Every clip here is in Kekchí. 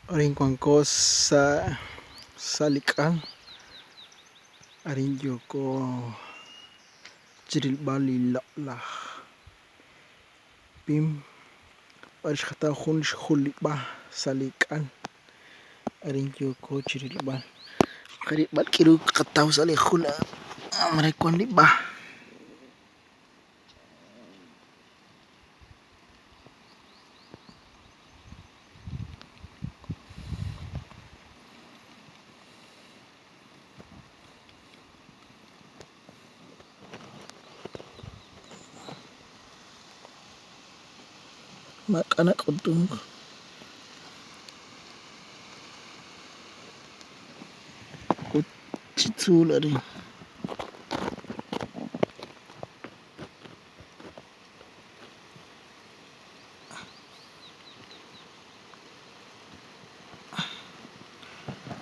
Arin wanko sa' sa' li k'al, arin yooko chirilb'al li loq'laj pim b'ar xqataw jun xjulib'a sa' li k'al, arin yooko chirilb'al, qarilb'al k'aru qataw sa' li jul a'an mare wank li b'a. Maak'a' nak'utunk. Ut chi tzuul arin.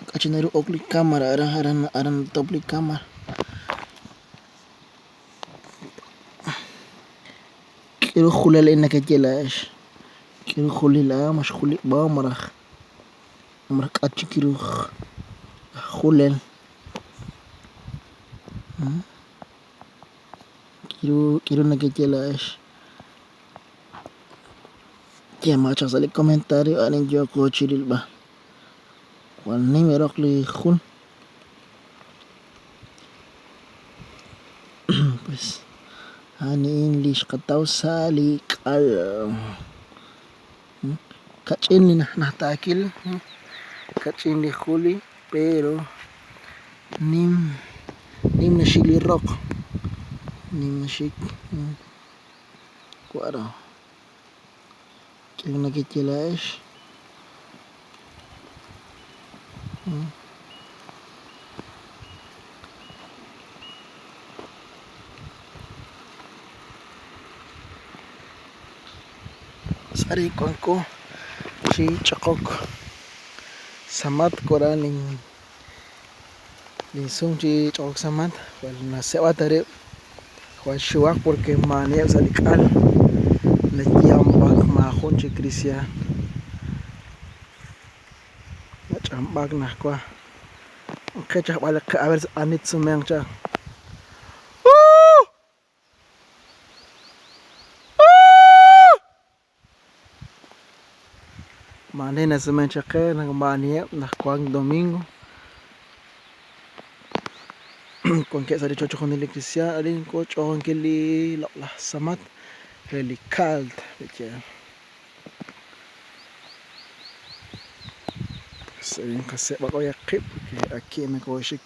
K'a' chi naru ok li cámara aran aran aran natop li cámara. K'aru julal nakeye laa'ex? K'aru julil a'an? Ma xjulib'a malaj malaj k'a' chik ru julel? K'aru k'aru nekeye laa'ex? Yeemaq chaq sa' li comentario arin yooko chi rilb'al. Jwal nim roq li jul. Pues a'an li xqataw sa' li k'al. Kach'in li najtaakil, kach'in li juli, pero nim nim naxik li roq, nim naxik wara. K'aru nekeye laa'ex? Arin wanko chi ch'oqok samat waran linsum chi ch'oqok samat jwal naseeb'at rib' jwal xxuwak porque maa'aniheb' sa' li k'al nayamb'ak maajun chik kristiaan nach'amb'ak najwa qe chajb'al qe a ver ani tsumenq chaq. Maani nasumen chaq qe naq maaniheb' naq wank domingo wankeb' sa' li choch junil li kristiaan arin k'o ch'ojonkil li loq'laj samat re li kalt pe'yaal. Arin qaseeb'aq b'ayaq qib' porque aki' nakooxik.